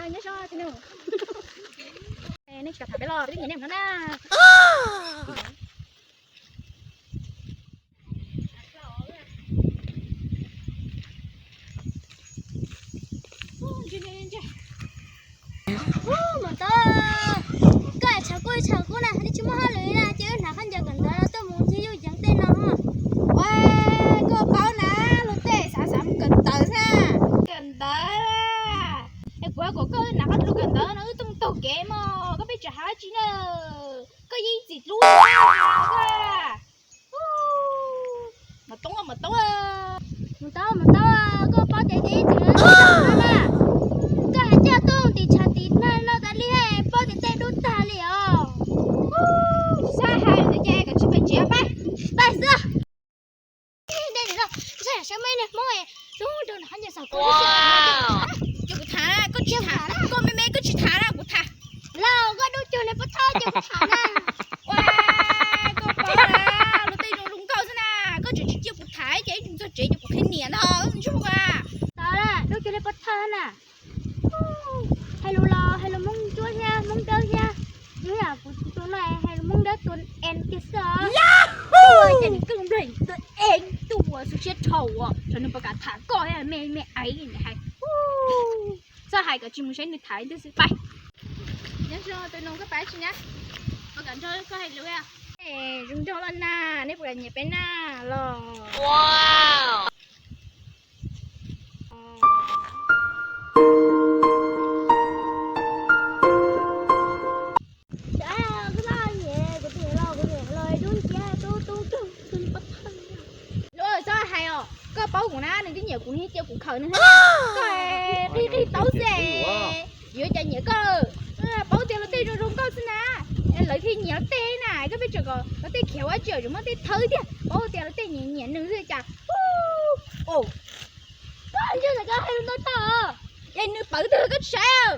Nyob zoo, nej tsis kam tham peb los peb nyiam nej no na. Mus tau, koj tshav kub tshav kub na, nej tsis muaj hauj lwm na, ces wb hnav khaub ncaws kawm ntawv los tuaj mus ncig yuj yeev tej no. Ua, koj paub na, luag tej xav xav mus kawm ntawv na. Kawm ntawv, es kuv kom koj hnav koj lub kawm ntawv no wb tuaj mus taug kev mog, koj pheej tsis hais dab tsi na. Koj yeej ib txwm hlub koj. Mas toob mas toob, mus tau mus tau, koj paub tias ces ib txwm na, koj hais coj tuaj tim tshav tim nag no tas li, paub tias tej dub tag li os. Tsis txhob hais lawm ces kom tsis pes tsev pab, pab xwb. Dej no, saib me niag Hmoob zoo nraug no hab nyias xav koj. Ces kuv tham, koj tsis tham, koj me me koj tsis tham na, kuv tham. Los koj dub cuag niag pov thawj ces kuv tham na. Ua, koj pom luag tej zoo zoo nkauj xwb na, koj tseem tsis cia kuv tham ces ib tug txog tsev ces kuv qhia niam ntag, ntsuag a. Tau, dub cuag niag pov thawj na. Hais lus los hais lus Hmoob ntsuab thiab Hmoob dawb thiab. Yus yam kuv tus no hais lus Hmoob dawb tua en kiag xwb os. Ces nws kawj nplag tua en tuaj xwb siab dhau os, tsam nws puas kam tham koj thiab me me aiv hais. Txhob hais kom tsis mus saib nws tham ib tug xwb pais. Nyob zoo tus nus, koj pais tsi na? Ua kom nrog koj hais lus. Zoo nraug los na, neb puas kam nyiam peb na los? Txhob hais os, koj paub kuv na, nws twb nyiam kuv, nws cia kuv khawm nws. Koj qig qig taub xwb, yuav cas nyiam koj. Paub tias luag tej zoo zoo nkauj xwb na, lawv thiaj nyiam luag tej na, koj pheej tseem kom luag tej khiav ua tsi, tseem muab tej thawb tiag, paub tias luag tej nyiam nyiam nws xwb cas. Koj ntsuj ntawm koj hais lus ntau tag, es nws pawv twg koj tsis saib?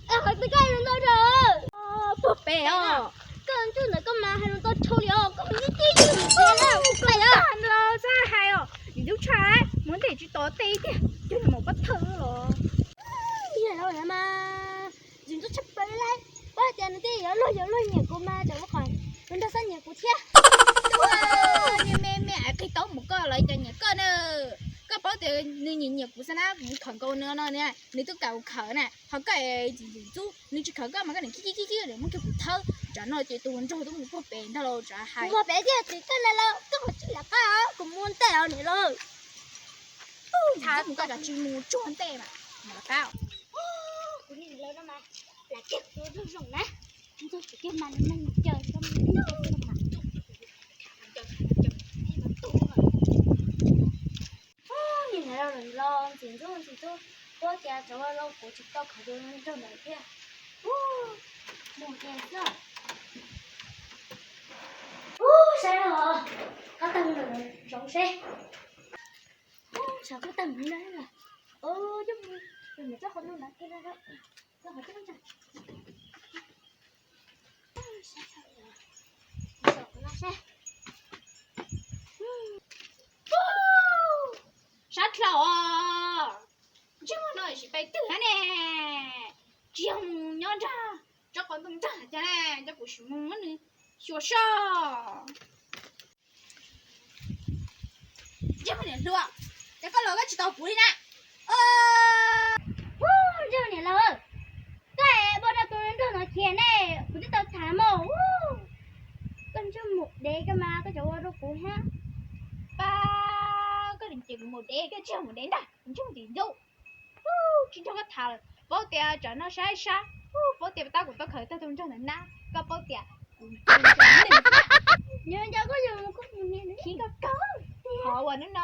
Hais twg koj hais lus ntau rau? Puag pem os. Koj ntsuj ntawm koj mas hais lus ntau dhau li os, koj mus tib tib los txhob hais os, yus tub tshaj muab ntes tsis tos tej tiag, cog nws mus pab thawj los. Mas ntxim ntxub tshaj plaws li lauj, paub tias nws twb yuav luag yuav luag nyiam kuv mas tseem muab qhov nws nrog xab nyiam kuv thiab. Niag me me aiv qig taub mus koj los cas nyiam koj na. Koj paub tias nws nyiam nyiam kuv xwb na, kuv khawm nkaus nws no, nws twb kam kuv khawm na, ho koj ntxim ntxub, nws tsis khawm koj mas koj niam khib khib khib muab kiag kuv thawb, tsam no ces tus hluas nraug twb mus puag pem ntag lauj, tsam hais. Mus pem tiag tsis koj na lauj, koj qhov tsis lam qab, kuv mus ntej os niam lauj. Mus koj tsam tsis mus tsuag ntej mas lam qab. Kuv niam lawv no mas lam kiag kuv zoo zoo na, ntxog kuv kiag mas nws mas ncaws koj mas ncaws xwb mas. Niam lawv los ntxim ntxub ntxim ntxub, tuab tias cov ua rau kuv tsis tau khawm tus nraug ntawd thiab. Mus tiag xwb. Saib no, qab tag ntawd zoov seb. Saib qab tag ntawd na. Coj mus, coj qhov no ntawd kiag, coj qhov tib ntsa. Sab dlhau os, ntsej muag no sim pais twg na ne? Tsis yog mus nyob nrag tsob qau ntoo nrag cas ne, coj kuv sim mus muab nws xyuas soj. Ntsej muag niam hluas, cas koj los koj tsis tos kuv li na? Ntsej muag niam laus, koj es ua rau tus nraug no khiav ne, kuv twb tau tham mas. Koj ntsej muag dev koj mas koj tseem ua rau kuv thiab. Pab, koj ces kuv mus dev, koj tsis yog mus dev ntag, kuv ntsej muag tim ntub. Tsis nrog koj tham lawm, paub tias tsam no sab sab, paub tias tab kuv tau khawm tag tus nraug ntawd na, koj paub tias kuv nco koj yog khib koj kawg. Qhov uas hnub no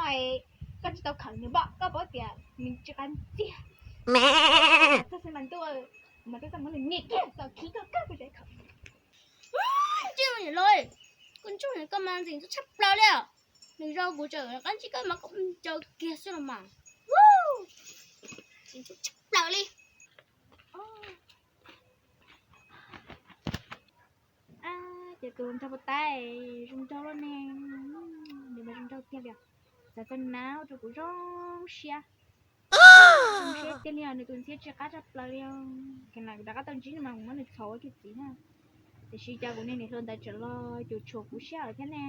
koj tsis tau khawm nws pom, koj paub tias nws tsis qab ntxiag. Txoj xwb mas ntuj, mas twb txaj muab nws nias kiag txoj khib koj kawg kuv tseem khawm. Ntsej muag niam laus, koj ntsej muag koj mas ntxim ntxub tshaj plaws li os. Nws zoo kuv tseem qab ntsej koj mas koj nco kiag xwb los mas. Ntxim ntxub tshaj plaws li. Ces tus nraug puas tais zoo nraug loj ne, nws mas zoo nraug tiag li. Xav txog nws na ua rau kuv zoo siab. Siab tiag li os, nws tus ntxhiab tsis qab tshaj plaws li os. Kuv rov qab tau ntsib nws mas kuv muab nws txhom ua kiag txiv na. Tiam sis cas kuv niag niam hluas ntawd tseem los cuam tshuam kuv siab lawm thiab ne.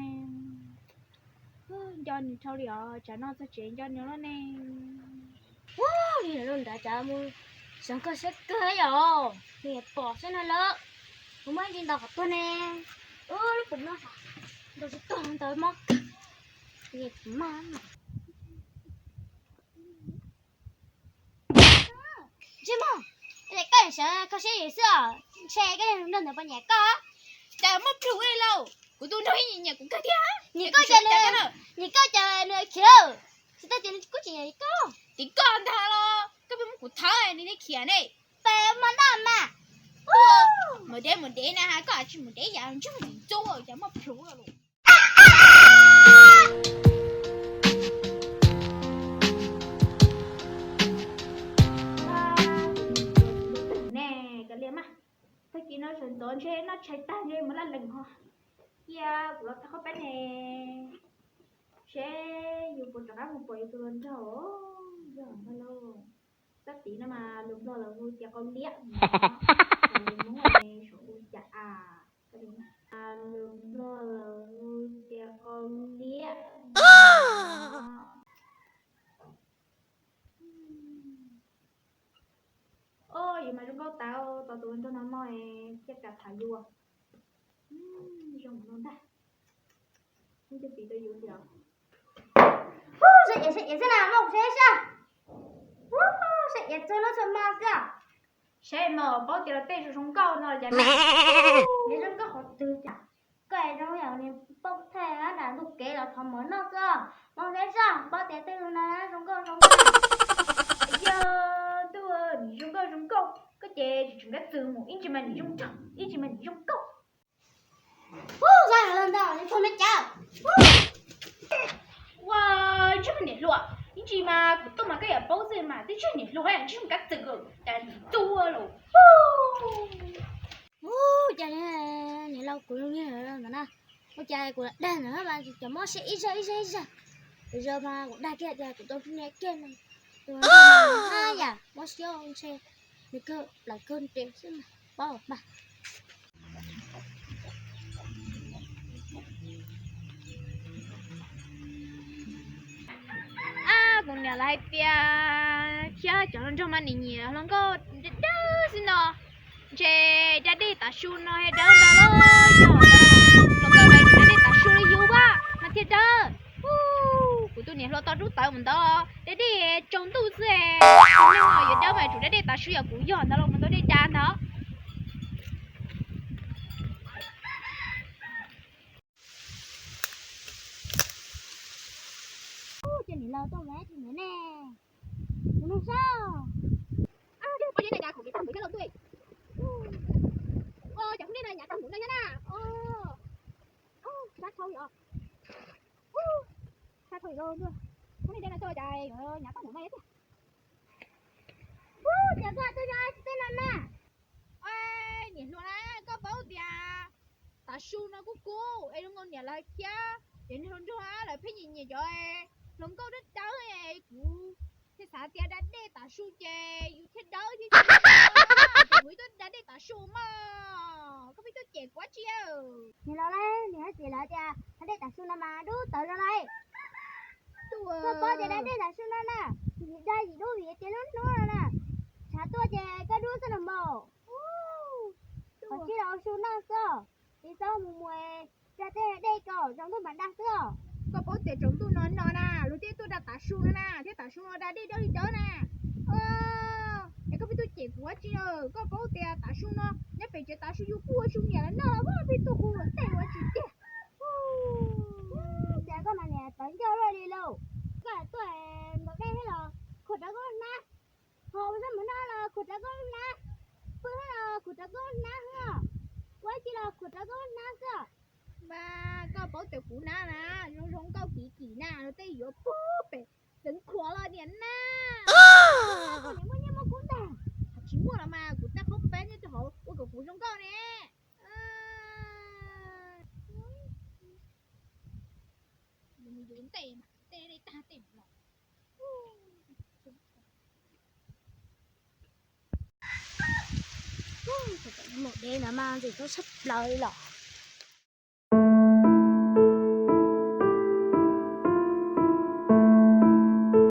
Nco nws dhau li os, tsam no txog tsev nco nws lawm ne. Ua li lawm ntawd cas mus xyov kawg siab kawg yom, nws pom xwb no lawm. Kuv muab ntsis ntaus qhov tuag ne. Lub pum no ntaus tsis tuag ntawd mob kawg. Mob. Ntsej muag, koj sawv kho siab yus xwb os, ntshe koj nrog ntawd puas nyiam koj? Cas muaj plhus ua li lauj, kuv tus nraug yeej nyiam kuv kawg thiab. Nyiam koj ces nws, nyiam koj ces nws khiav lawm, tsis tau tias nws kuj tsis nyiam koj. Tim koj ntag los koj pheej muab kuv thawb nws thiaj khiav ne. Pes mas ntaj mas. Mus dev mus dev na, koj tsis mus dev yam ntsej muag txob cas muaj plhus lawm. Ne, kav liam mas, tag kis no sawv ntxov ntshe noj tshais tag ntshe mus laj lees ho. Cia kuv los tag qhov peb ne, seb yus puas rov qab mus pom yus tus hluas nraug. Yog ntag lauj, txoj tid no mas lus Nplog lawv hu tias qau liab, Hmoob suav hu cas a? Lus Nplog lawv hu tias qau liab. Yus mas zoo nkauj tas, tos tus hluas nraug no no thiaj kam tham yus. Zoo no ntag. Saib iav xwb na, muab kuv saib saib. Saib iav txhua hnub txhua hmo xwb. Saib mas paub tias los tej zoo zoo nkauj no cas ne. Nws zoo nkauj qhov twg cas? Koj zoo yam niag poj thaij nram ntug kev los thov mov noj xwb. Muab saib saib, paub tias tej zoo no zoo nkauj zoo nkauj. Yog ntuj, nws zoo nkauj zoo nkauj, koj ces tsis tseem kab txwm mus, ib ntsis mas nws zoo nraug, ib ntsis mas nws zoo nkauj. Ub, zaj los ntawd nws txog me cas. Ua, ntsej muag niam hluas, ib ntsis mas kuv tuaj mas koj yuav paub xwb mas, twb ntsej niam hluas, ntsej muag kab txwm, cas nws tuaj los. Ub, cas niam laus kuv zoo li ntawd na. Ua cas kuv dag ntawd mas cov mob siab ib zaug ib zaug ib zaug. Kuv zaug mas kuv dag kiag tias kuv tau niam kiag no, tus haj yam mob siab ntshe nws kawg plaws kawg nres xwb mas paub mas. Ab, kuv niam lawv hais tias thiab cov hluas nraug mas nim nyiam hluas nkauj dawb dawb xwb no. Ntshe da dej tav su no thiaj dawb ntag los yog hluas nkauj mas da dej tav su li yus vaj mas thiaj dawb. Kuv tus niam hluas tau rub tawv mus ntawd da dej tsaus ntuj xwb. Tus neeg yuav dawb mas tsum da dej tav su, yog kuv yog ntawd los mus ntau dej da ntag. Ub, ces niam laus tuaj mus ib tug ntawd ne. Kuv nug seb. Ab, twb pom yog na, nyav khoom kev tag npaum thiab lauj twb. Ua, cas hnub nej no nyav tag npaum no thiab na. Ub, sab dhau yom. Ub, sab dhau yom lauj. Hnub nej de no tuaj cas yuav nyav tag npaum no thiab tiag. Ub, cas koj tuaj zov tsis tej no na. Niam hluas na, koj paub tias tav su no kuj kub es zoo nkaus niam lawv thiab cov niag hluas nraug lawv pheej nyiam nyiam cov hluas nkauj dawb dawb, kuv thiaj xav tias da dej tav su ces yus thiaj dawb thiab. Kuv tuaj da dej tav su mog. Koj pheej tuaj cem kuv dab tsi? Niam laus, niam hlob txiv lawv tias da dej tav su no mas dub tawv los lawm. Koj paub tias da dej tav su no na, yim dag yim dub vim tias hnub hnub no na, tshav tuaj ces koj dub xwb los mas. Qhov tsis los ua su noj xwb, tsis txhob mus mus da tej dej ko, tsaus ntuj mam da xwb. Koj paub tias tsaus ntuj no no na luag thiaj tuaj da tav su no na, thiab tav su no da dej dawb li dawb na. Es koj pheej tuaj cem kuv dab tsi? Koj paub tias tav su no nyob pem tsev tav su yus kuj ua su niam lawv noj los pheej tuaj hu luag tej ua tsis tiag. Cas koj mas niam tawv ncauj luaj li lauj. Koj tuaj ntaus dej thiab los khuam rau koj hnab, ho ua zaj mus noj los khuam rau koj hnab, pw thiab los khuam rau koj hnab xwb, ua dab tsi los khuam rau koj hnab xwb. Mas koj paub tias kuv hnab na, zoo zoo nkauj kim kim na, luag tej yuav pug pem xeev khuam los niam na. Koj niam muaj nyiaj muaj kub ntag. Tsis muaj los mas kuv tag qhaub peb nyob rau hauv ua kom kuv zoo nkauj ne. Mus yuav ntej mas tej dej tag tej los. Maum dev no mas ntxim hlub tshaj plaws li los.